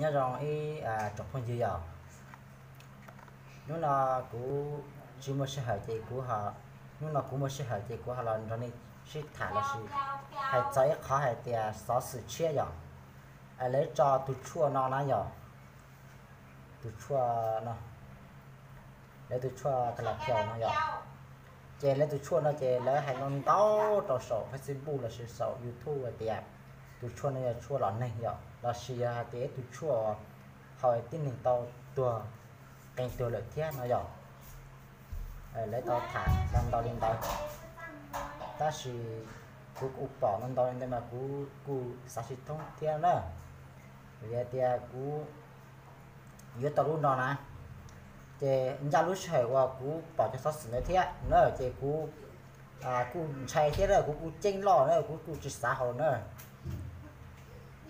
Nyob zoo ib tsoom phooj ywg yom, hnub no kuv tsis muaj sij hawm ces kuv, hnub no kuv muaj sij hawm ces kuv ho los nrog nej sib tham lossis hais txog ib qhov hais tias xov xwm tshiab yom. Lawv tso tus tshuaj no na yom, tus tshuaj no, lawv tus tshuaj ka la thiau no yom. Ces lawv tus tshuaj no ces lawv hais ntau ntau rau saum Facebook lossis saum YouTube hais tias tus tshuaj no yog tshuaj los neeg yom, lossis yog hais tias ib tus tshuaj haus tib neeg tau tuag, qee tuag lawm thiab no yom. Lawv tau tham ntau ntau li ntawd, tab sis kuv kuj pom ntau ntau li ntawd mas kuv kuj xav tsis thoob thiab na. Vim hais tias kuv yuav tau lub no na, ces ncaj lub sij hawm uas kuv pom cov xov xwm ntawd thiab na, ces kuv kuj ntshai thiab na, kuv kuj ceeb loj na, kuv kuj tsis xav haus na.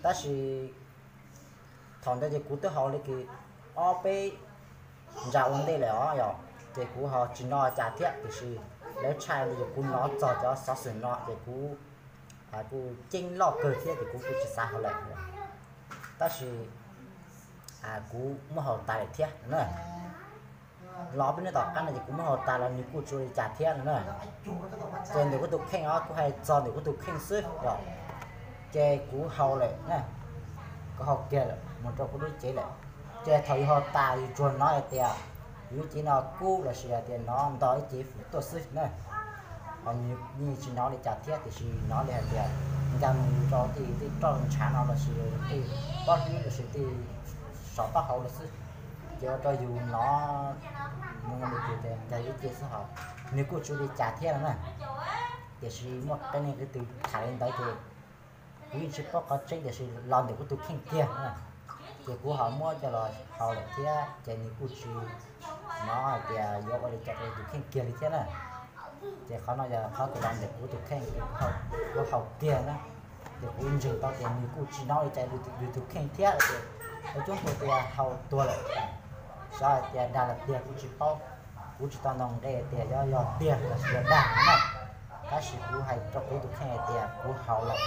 Tab sis thaum ntawd ces kuv twb haus li kis ob peb ntsa ua ntej lawm os yom, ces kuv ho tsis hnov cas thiab, tiam sis lawv tshaj ntawd ces kuv hnov txog cov xov xwm no ces kuv kuj ceeb loj kawg thiab ces kuv kuj tsis xav haus lawm. Tab sis kuv muab haus tas lawm thiab na. Los peb hnub tom qab no ces kuv muab haus tas los nws kuj tsis ua li cas thiab no na. Ces ntawm kuv tus kheej os, kuv hais txog ntawm kuv tus kheej xwb os, ces kuv haus lawm na, kuv haus kiag lawm mus rau kuv lub cev lawm. Ces thaum yus haus tas yus tsuas hnov hais tias yus lub cev no kub lossis hais tias hnov nto ib cev fwm tuaj xwb na. Ho nws yeej tsis hnov li cas thiab, tiam sis hnov li hais tias nkag mus rau tej tej roj ntshav no lossis tej pob hlwb lossis tej saum taub hau lawm xwb, ces ua rau yus hnov li tias nkag ib ce xwb, ho nws kuj tsis ua li cas thiab no na. Tiam sis muaj qee leej qee tus tham li ntawd ces kuv yeej tsis paub qhov tseeb, tiam sis los ntawm kuv tus kheej kiag na, ces kuv ho muab coj los haus lawm thiab ces nws kuj tsis hnov hais tias yuav ua li cas rau tus kheej kiag li thiab na. Ces qhov no yog qhov kuv los ntawm kuv tus kheej, kuv haus kiag na, ces kuv ntseeg tau tias nws kuj tsis hnov li cas yus tus kheej thiab ces ua coob tus tias haus tuag lawm, xyov hais tias dag los tiag kuj tsis paub. Kuv tsis tau ntaus nqe tias yog tiag los sis yog dag na, tab sis kuv hais rau kuv tus kheej hais tias kuv haus lawm.